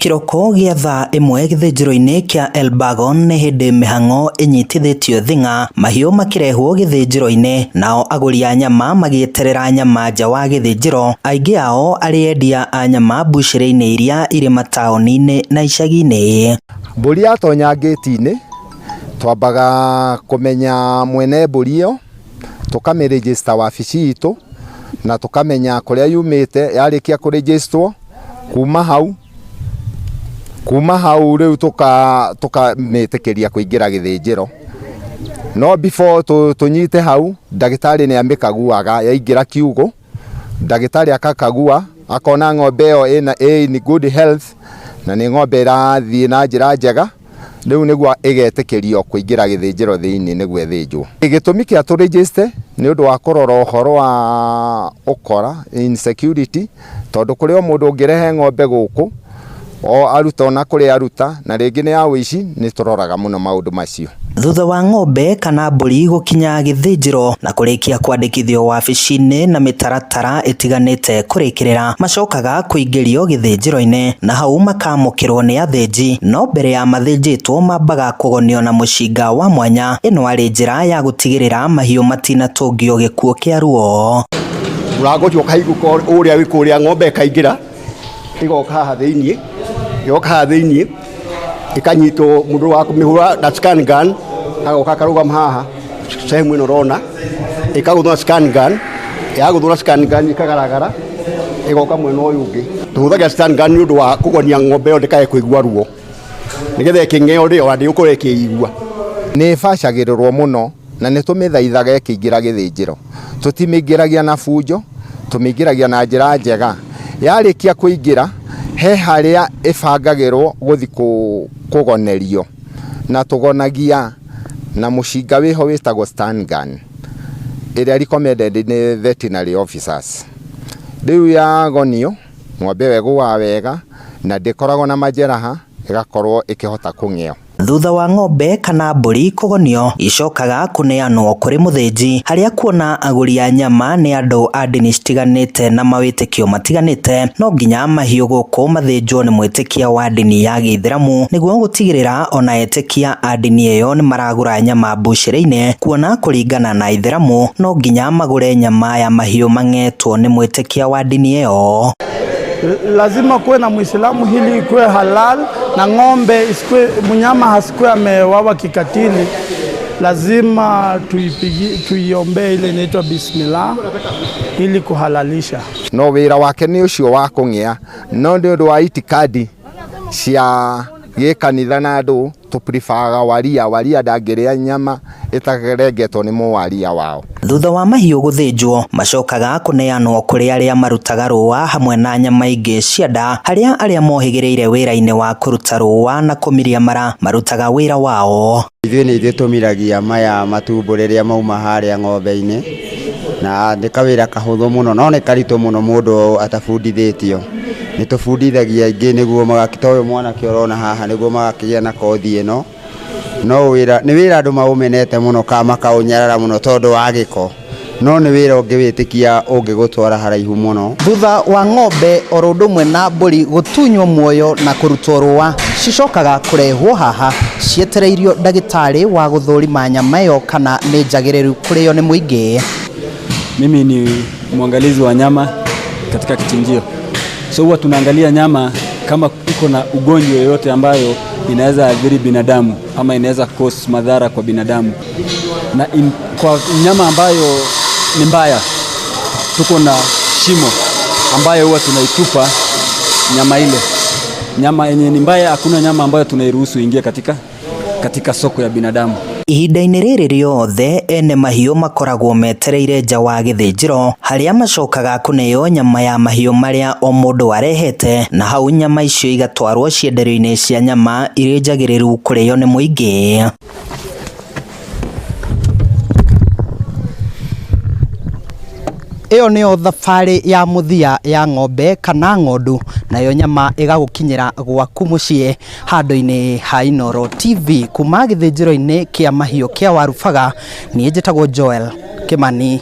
Kĩroko gĩa thaa 1 gĩthĩnjĩro-inĩ kĩa Elburgon nĩ hĩndĩ mĩhang'o ĩnyitithĩtio thing'a, mahiũ makĩrehwo gĩthĩnjĩro-inĩ, nao agũri a nyama magĩeterera nyama nja wa gĩthĩnjĩro, aingĩ ao arĩ endia a nyama mbucĩrĩ-inĩ iria irĩ mataũni-inĩ na icagi-inĩ. Mbũri yatonya ngĩti-inĩ, twambaga kũmenya mwene mbũri ĩyo, tũkamĩ register wabici itũ, na tũkamenya kũrĩa yumĩte, yarĩkia kũ register kuma hau rĩu tũkamĩtĩkĩria kũingĩra gĩthĩnjĩro. No before tũnyite hau, ndagĩtarĩ nĩ amĩkaguaga yaingĩra kiugũ, ndagĩtarĩ akakagua akona ng'ombe ĩyo ĩna in good health na nĩ ng'ombe ĩrathiĩ na njĩra njega, rĩu nĩguo ĩgetĩkĩrio kũingĩra gĩthĩnjĩro thĩinĩ nĩguo ĩthĩnjwo. Gĩtũmi kĩa tũ register nĩ ũndũ wa kũrora ũhoro wa ũkora, insecurity, tondũ kũrĩ o mũndũ ũngĩrehe ng'ombe gũkũ o aruta ona kũrĩa aruta na rĩngĩ nĩ ya ũici, nĩ tũroraga mũno maũndũ macio. Thutha wa ng'ombe kana mbũri gũkinya gĩthĩnjĩro na kũrĩkia kwandĩkithio wabici-inĩ na mĩtaratara ĩtiganĩte kũrĩkĩrĩra, macokaga kũingĩrio gĩthĩnjĩro-inĩ na hau makamũkĩrwo nĩ athĩnji, no mbere ya mathĩnjĩtwo mambaga kũgonio na mũcinga wa mwanya. Ĩno arĩ njĩra ya gũtigĩrĩra mahiũ matinatũngio gĩkuũ kĩa ruo. Mũrango ũcio ũkahingũka ũrĩa wĩ kũrĩa, ng'ombe ĩkaingĩra, ĩgoka haha thĩiniĩ, ĩgoka haha thĩiniĩ ĩkanyitwo, mũndũ wa kũmĩhũra na stun gun agoka akarũgama haha sehemu ĩno ũrona, ĩkagũthwo na stun gun, yagũthwo na stun gun ĩkagaragara ĩgoka mwena ũyũ ũngĩ. Tũhũthagĩra stun gun nĩ ũndũ wa kũgonia ng'ombe ĩyo ndĩkae kũigua ruo, nĩgetha ĩkĩng'eo rĩo ona ndĩgũkorwo ĩkĩigua. Nĩ ĩbacagĩrĩrwo mũno na nĩ tũmĩthaithaga ĩkĩingĩra gĩthĩnjĩro, tũtimĩingĩragia na bunjo, tũmĩingĩragia na njĩra njega. Yarĩkia kũingĩra he harĩa ĩbangagĩrwo gũthi kũgonerio, na tũgonagia na mũcinga wĩho wĩtagwo stun gun ĩrĩa recommended nĩ veterinary officers. Rĩu yagonio ng'ombe ĩyo ĩgũaga wega na ndĩkoragwo na majeraha, ĩgakorwo ĩkĩhota kũng'eo. Thutha wa ng'ombe kana mbũri kũgonio, icokaga kũneanwo kũrĩ mũthĩnji, harĩa kuona agũri a nyama nĩ andũ a ndini citiganĩte na mawĩtĩkio matiganĩte, no nginya mahiũ gũkũ mathĩnjwo nĩ mwĩtĩkia wa ndini ya gĩithĩramu nĩguo gũtigĩrĩra ona etĩkia a ndini ĩyo nĩ maragũra nyama mbucĩrĩ-inĩ, kuona kũringana na ithĩramu no nginya magũre nyama ya mahiũ mang'etwo nĩ mwĩtĩkia wa ndini ĩyo. Lazima kuwe na Muislamu ili ikuwe halal na ng'ombe isikue, mnyama hasikuwe amewawa kikatili. Lazima tuiombee ile inaitwa bismillah ili kuhalalisha. No wĩra wake nĩ ũcio wa kũng'ea, no nĩ ũndũ wa itikadi cia gĩkanitha na andũ tũpreferaga waria, waria ndangĩrĩa nyama ĩtarengetwo nĩ mũwaria wao. Thutha wa mahiũ gũthĩnjwo, macokaga kũneanwo kũrĩ arĩa marutaga rũa hamwe na nyama ingĩ cia nda, harĩa arĩa mohĩgĩrĩire wĩra-inĩ wa kũruta rũa na kũmiria mara marutaga wĩra wao. Ithuĩ nĩ ithuĩ tũmiragia maya matumbo rĩrĩa mauma harĩa ng'ombe-inĩ, na nĩ kawĩra kahũthũ mũno no nĩ karitũ mũno mũndũ atabundithĩtio. Nĩ tũbundithagia aingĩ nĩguo ta ũyũ mwanake ũrona haha nĩguo magakĩgĩa na kothi ĩno. No wĩra nĩ wĩra andũ maũmenete mũno kana makaũnyarara mũno tondũ wa gĩko, no nĩ wĩra ũngĩwĩtĩkia ũngĩgũtwara haraihu mũno. Thutha wa ng'ombe oro ũndũ ũmwe na mbũri gũtunywo muoyo na kũrutwo rũa, cicokaga kũrehwo haha cietereirio ndagĩtarĩ wa gũthũrima nyama ĩyo kana nĩ njagĩrĩru kũrĩo nĩ mũingĩ. Mimi ni mwangalizi wa nyama katika kichinjio, so huwa tunaangalia nyama kama iko na ugonjwa yoyote ambayo inaweza athiri binadamu ama inaweza cause madhara kwa binadamu. Na kwa nyama ambayo ni mbaya, tuko na shimo ambayo huwa tunaitupa nyama ile. Nyama yenye ni mbaya, hakuna nyama ambayo tunairuhusu ingie katika soko ya binadamu. Ihinda-inĩ rĩrĩ rĩothe ene mahiũ makoragwo metereire nja wa gĩthĩnjĩro, harĩa macokaga kũneo nyama ya mahiũ marĩa o mũndũ arehete, na hau nyama icio igatwarwo cienderio-inĩ cia nyama irĩ njagĩrĩru kũrĩo nĩ mũingĩ. Ĩyo nĩyo thabarĩ ya mũthia ya ng'ombe kana ng'ondu, nayo nyama ĩgagũkinyĩra gwaku mũciĩ handũ-inĩ ha Inooro TV kuma gĩthĩnjĩro-inĩ kĩa mahiũ kĩa Warubaga. Niĩ njĩtagwo Joel Kimani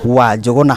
wa Njũgũna.